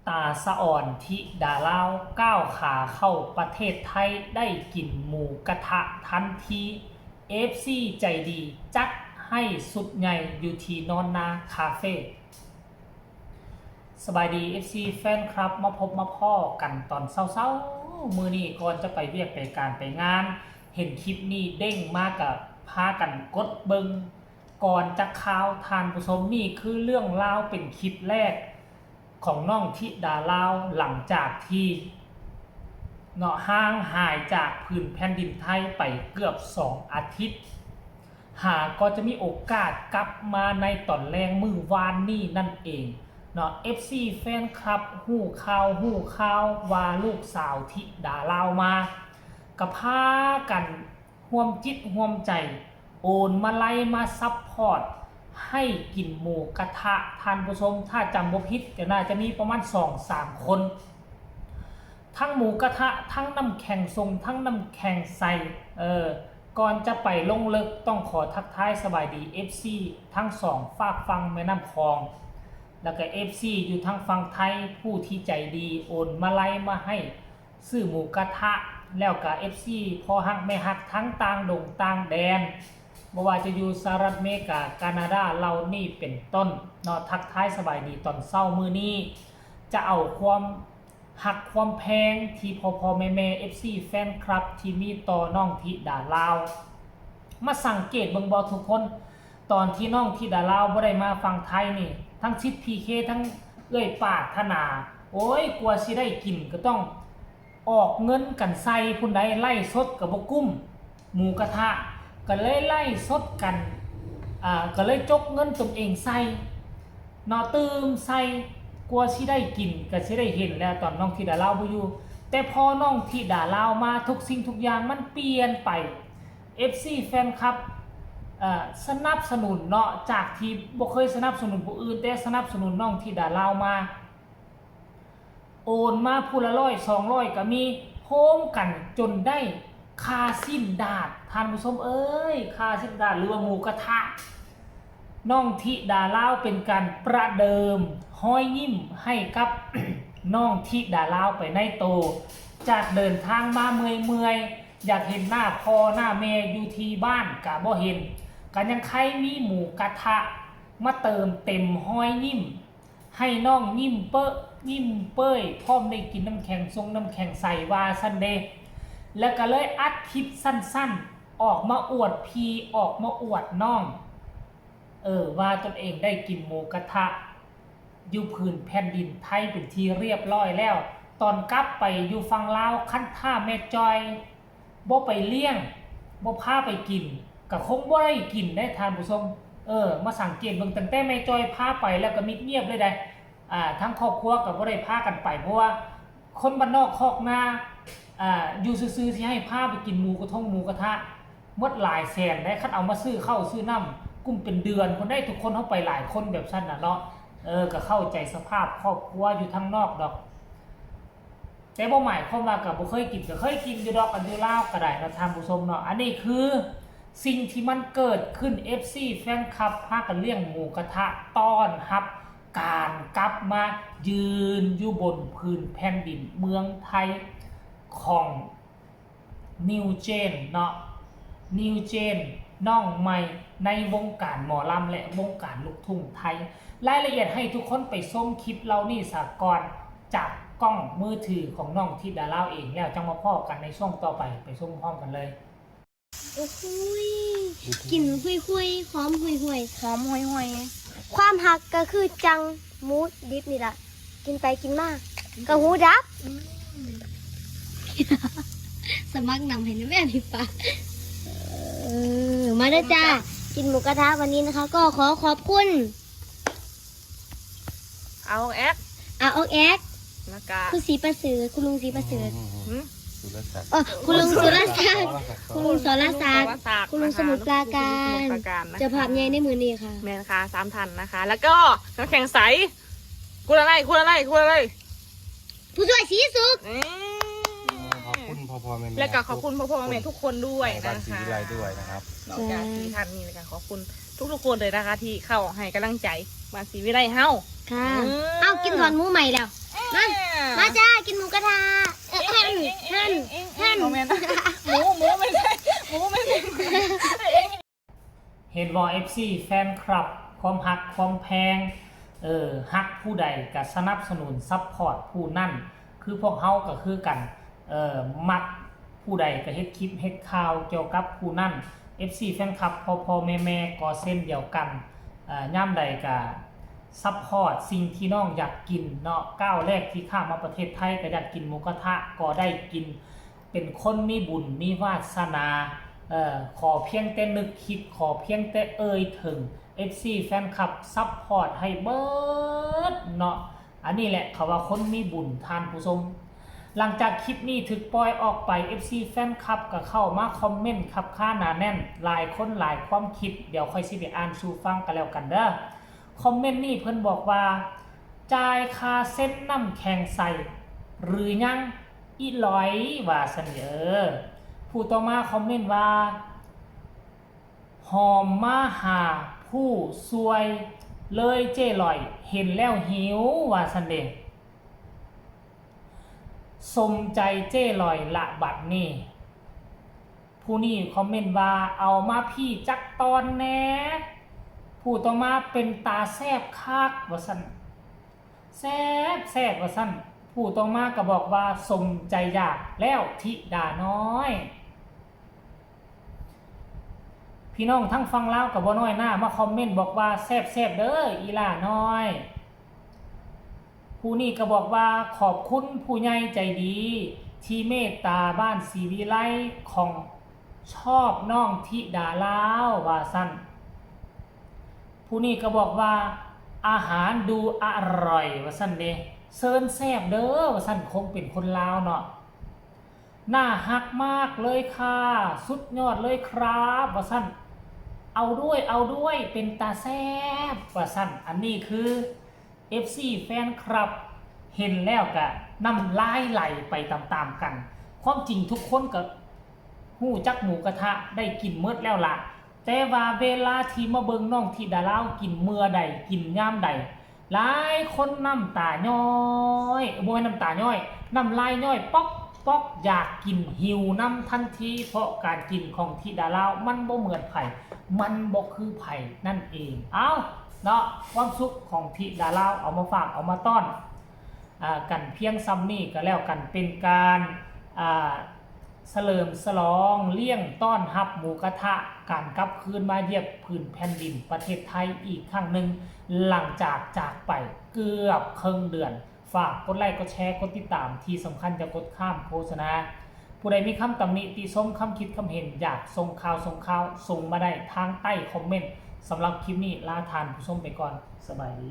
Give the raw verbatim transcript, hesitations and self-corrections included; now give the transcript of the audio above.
ต๋าสะอ่อนธิดาลาวก้าวขาเข้าประเทศไทย ได้กิ๋นหมูกระทะทันที เอฟซี ใจดีจัดให้สุดใหญ่อยู่ที่นอนนาคาเฟ่ สบายดี เอฟซี แฟนคลับ มาพบมาพ้อกั๋นต๋อนเช้าๆ มื้อนี้ก่อนจะไปเวียกไปการไปงาน เห็นคลิปนี้เด้งมาก็พากั๋นกดเบิ่งก่อนจักคาว ท่านผู้ชม นี่คือเรื่องราวเป๋นคลิปแรกของน้องธิดาลาว หลังจากที่ เนาะ ห่างหายจากผืนแผ่นดินไทยไปเกือบสองอาทิตย์ หาก็จะมีโอกาสกลับมาในต๋อนแลงมื้อวานนี้นั่นเองเนาะ เอฟซี แฟนคลับ ฮู้ข่าวฮู้ข่าวว่าลูกสาวธิดาลาวมา ก็พากั๋นร่วมจิตร่วมใจ๋ โอนมาลัยมาซัพพอร์ตให้กิ๋นหมูกระทะ ท่านผู้ชม ถ้าจ๋ำบ่ผิดก็น่าจะมีประมาณสองสามคน ทั้งหมูกระทะ ทั้งน้ำแข็งส่ง ทั้งน้ำแข็งใส่ เออ ก่อนจะไปลงลึกต้องขอทักทายสบายดี เอฟซี ทั้งสองฟากฝั่งแม่น้ำของ แล้วก็ เอฟซี อยู่ทางฝั่งไทย ผู้ที่ใจดีโอนมาลัยมาให้ซื้อหมูกระทะ แล้วก็ เอฟซี พ่อฮักแม่ฮักทั้งต่างดงต่างแดน บ่ว่าจะอยู่สหรัฐอเมริกา แคนาดา เหล่านี้เป๋นต้นเนาะ ทักทายสบายดีต๋อนเช้ามื้อนี้ จะเอาความฮักความแพงที่พ่อๆ แม่ๆ เอฟซี แฟนคลับ ที่มีต่อน้องธิดาลาว มาสังเกตเบิ่งบ่ทุกคน ต๋อนที่น้องธิดาลาวบ่ได้มาฝั่งไทยนี่ ทั้งสิทธิ์ พีเค ทั้งเอื้อยปรารถนา โอ้ย กว่าสิได้กิ๋นก็ต้องออกเงินกั๋นใส่พู้นใด ไลฟ์สดก็บ่กุ้ม หมูกระทะ ก็เลยไลฟ์สดกั๋น อ่า ก็เลยจกเงินตนเองใส่ เนาะ ตื่มใส่ กว่าสิได้กิ๋น ก็สิได้เห็นแล้วต๋อนน้องธิดาลาวบ่อยู่ แต่พอน้องธิดาลาวมา ทุกสิ่งทุกอย่างมันเปลี่ยนไป เอฟซี แฟนคลับ เอ่อ สนับสนุนเนาะ จากที่บ่เคยสนับสนุนผู้อื่น แต่สนับสนุนน้องธิดาลาวมา โอนมาผู้ละร้อยสองร้อยก็มี โฮมกั๋นจนได้ค่าซี้นดาด ท่านผู้ชมเอ้ย ค่าซี้นดาดหรือว่าหมูกระทะ น้องธิดาลาวเป๋นก๋านประเดิมฮอยยิ้มให้กับ น้องธิดาลาวไปในโต จากเดินทางมาเมื่อยๆ อยากเห็นหน้าพ่อหน้าแม่อยู่ที่บ้านก็บ่เห็น ก็ยังใค่มีหมูกระทะมาเติมเต็มฮอยยิ้ม ให้น้องยิ้มเป๊ะยิ้มเป้ย พร้อมได้กิ๋นน้ำแข็งส่งน้ำแข็งใส่ว่าซั่นเด้ แล้วก็เลยอัดคลิปสั้นๆ ออกมาอวดพี่ ออกมาอวดน้อง เออ ว่าตนเองได้กิ๋นหมูกระทะ อยู่ผืนแผ่นดินไทยเป๋นที่เรียบร้อยแล้ว ต๋อนกลับไปอยู่ฝั่งลาว คันถ้าแม่จอย บ่ไปเลี้ยง บ่พาไปกิ๋น ก็คงบ่ได้กิ๋นเด้ ท่านผู้ชม เออ มาสังเกตเบิ่ง ตั้งแต่แม่จอยพาไปแล้วก็มิดเงียบเลยเด้ อ่า ทั้งครอบครัวก็บ่ได้พากั๋นไป เพราะว่าคนบ้านนอกคอกนา อ่า อยู่ซื่อๆ สิให้พาไปกิ๋นหมูกระทงหมูกระทะ หมดหลายแสนเด้ คันเอามาซื้อข้าวซื้อน้ำ กุ้มเป๋นเดือนพู้นเด้ ทุกคนเฮาไปหลายคนแบบซั่นน่ะเนาะ เออ ก็เข้าใจ๋สภาพครอบครัวอยู่ทางนอกดอก แต่บ่หมายความว่าก็บ่เคยกิ๋น ก็เคยกิ๋นอยู่ดอก อันอยู่ลาวก็ได้เนาะ ท่านผู้ชมเนาะ อันนี้คือสิ่งที่มันเกิดขึ้น เอฟซี แฟนคลับ พากั๋นเลี้ยงหมูกระทะต้อนฮับก๋านกลับมายืนอยู่บนผืนแผ่นดินเมืองไทยของ New Gen เนาะ New Gen น้องใหม่ในวงก๋านหมอลำและวงก๋านลูกทุ่งไทย รายละเอียดให้ทุกคนไปชมคลิปเหล่านี้ซะก่อน จากกล้องมือถือของน้องธิดาลาวเอง แล้วจั่งมาพ้อกั๋นในช่วงต่อไป ไปชมพร้อมกั๋นเลย โอ้โหย กลิ่นห่วยๆ หอมห่วยๆ หอมห่วยๆ ความฮักก็คือจั่งหมูดิบนี่ล่ะ กินไปกินมาก็หูดับ อืม สมัครนำให้แม่พี่ปะ เออ มาเด้อจ้า กินหมูกระทะวันนี้นะคะ ก็ขอขอบคุณ อาออกแอก อาออกแอก แล้วก็ คุณศรีประเสริฐ คุณลุงศรีประเสริฐ อืม หืม สุรศักดิ์ เออ คุณลุงสุรศักดิ์ คุณลุงสรศักดิ์ คุณลุงสรศักดิ์ คุณลุงสมุทรปราการ คุณลุงสมุทรปราการนะคะ เจ้าภาพใหญ่ในมื้อนี้ค่ะ แม่นค่ะ สามท่านนะคะ แล้วก็น้ำแข็งใส คุณอะไร คุณอะไร คุณอะไร ผู้ช่วยศรีสุข เอ้ย ขอบคุณพ่อๆแม่ๆ แล้วก็ขอบคุณพ่อๆแม่ๆทุกคนด้วยนะคะ บ้านศรีวิไลด้วยนะครับ นอกจากสี่ท่านนี้นะคะ ขอบคุณทุกๆคนเลยนะคะ ที่เข้าให้กำลังใจบ้านศรีวิไลเฮา ค่ะ อืม เอ้า กินถอนหมูใหม่แล้ว มา มาจ้า กินหมูกระทะ เอ้ย เอ้ย เอ้ย เอ้ย เอ้ย เอ้ย เอ้ย เอ้ย โมเมนต์ หมู หมู ไม่ใช่ หมู ไม่ใช่ เห็นบ่ เอฟซี แฟนคลับ ความฮักความแพง เออ ฮักผู้ใดก็สนับสนุน support ผู้นั้น คือพวกเฮาก็คือกัน เออ มักผู้ใดก็เฮ็ดคลิปเฮ็ดข่าวเกี่ยวกับผู้นั้น เอฟซี แฟนคลับ พ่อๆ แม่ๆ ก็เช่นเดียวกัน เอ่อ ยามใดก็ support สิ่งที่น้องอยากกินเนาะ ก้าวแรกที่ข้ามมาประเทศไทยก็อยากกินหมูกระทะ ก็ได้กิน เป็นคนมีบุญมีวาสนา เอ่อ ขอเพียงแต่นึกคิด ขอเพียงแต่เอ่ยถึง เอฟซี แฟนคลับ support ให้เบิดเนาะ อันนี้แหละเขาว่าคนมีบุญ ท่านผู้ชม หลังจากคลิปนี้ถูกปล่อยออกไป เอฟซี แฟนคลับก็เข้ามาคอมเมนต์คับค้าหนาแน่น หลายคนหลายความคิด เดี๋ยวค่อยสิไปอ่านสู่ฟังกันแล้วกันเด้อ คอมเมนต์นี้เพิ่นบอกว่า จ่ายค่าเซ็นน้ำแข็งใสหรือยัง อีหลอย ว่าซั่นเด้อ ผู้ต่อมาคอมเมนต์ว่า หอมมาหาผู้ช่วยเลยเจ้หลอย เห็นแล้วหิว ว่าซั่นเด้ สมใจเจ้หลอยละบัดนี้ ผู้นี้คอมเมนต์ว่า เอามาพี่จักตอนแหน่ ผู้ต่อมา เป็นตาแซ่บคัก ว่าซั่น แซ่บแซ่บ ว่าซั่น ผู้ต่อมาก็บอกว่า สมใจอยากแล้วธิดาน้อย พี่น้องทางฝั่งลาวก็บ่น้อยหน้า มาคอมเมนต์บอกว่า แซ่บแซ่บเด้อ อีหล่าน้อย ผู้นี้ก็บอกว่า ขอบคุณผู้ใหญ่ใจดี ที่เมตตาบ้านศรีวิไลของชอบน้องธิดาลาว ว่าซั่น ผู้นี้ก็บอกว่า อาหารดูอร่อย ว่าซั่นเด้ เชิญแซ่บเด้อ ว่าซั่น คงเป็นคนลาวเนาะ น่าฮักมากเลยค่ะ สุดยอดเลยครับ ว่าซั่น เอาด้วย เอาด้วย เป็นตาแซ่บ ว่าซั่น อันนี้คือ เอฟซี แฟนคลับ เห็นแล้วก็น้ำลายไหลไปตามๆกัน ความจริงทุกคนก็ฮู้จักหมูกระทะได้กินหมดแล้วล่ะ แต่ว่าเวลาที่มาเบิ่งน้องธิดาลาวกินเมื่อใด กินยามใด หลายคนน้ำตาย้อย บ่แม่นน้ำตาย้อย น้ำลายย้อยป๊อกป๊อก อยากกิน หิวนำทันที เพราะการกินของธิดาลาวมันบ่เหมือนไผ มันบ่คือไผนั่นเอง เอ้า เนาะ ความสุขของธิดาลาวเอามาฝากเอามาต้อน อ่า กันเพียงส่ำนี้ก็แล้วกัน เป็นการ อ่า เฉลิมฉลองเลี้ยงต้อนรับหมูกระทะ การกลับคืนมาเหยียบผืนแผ่นดินประเทศไทยอีกครั้งหนึ่ง หลังจากจากไปเกือบครึ่งเดือน ฝากกดไลค์ กดแชร์ กดติดตาม ที่สำคัญอย่ากดข้ามโฆษณา ผู้ใดมีคำตำหนิติชม คำคิดคำเห็น อยากส่งข่าวส่งข่าว ส่งมาได้ทางใต้คอมเมนต์ สำหรับคลิปนี้ลาท่านผู้ชมไปก่อน สบายดี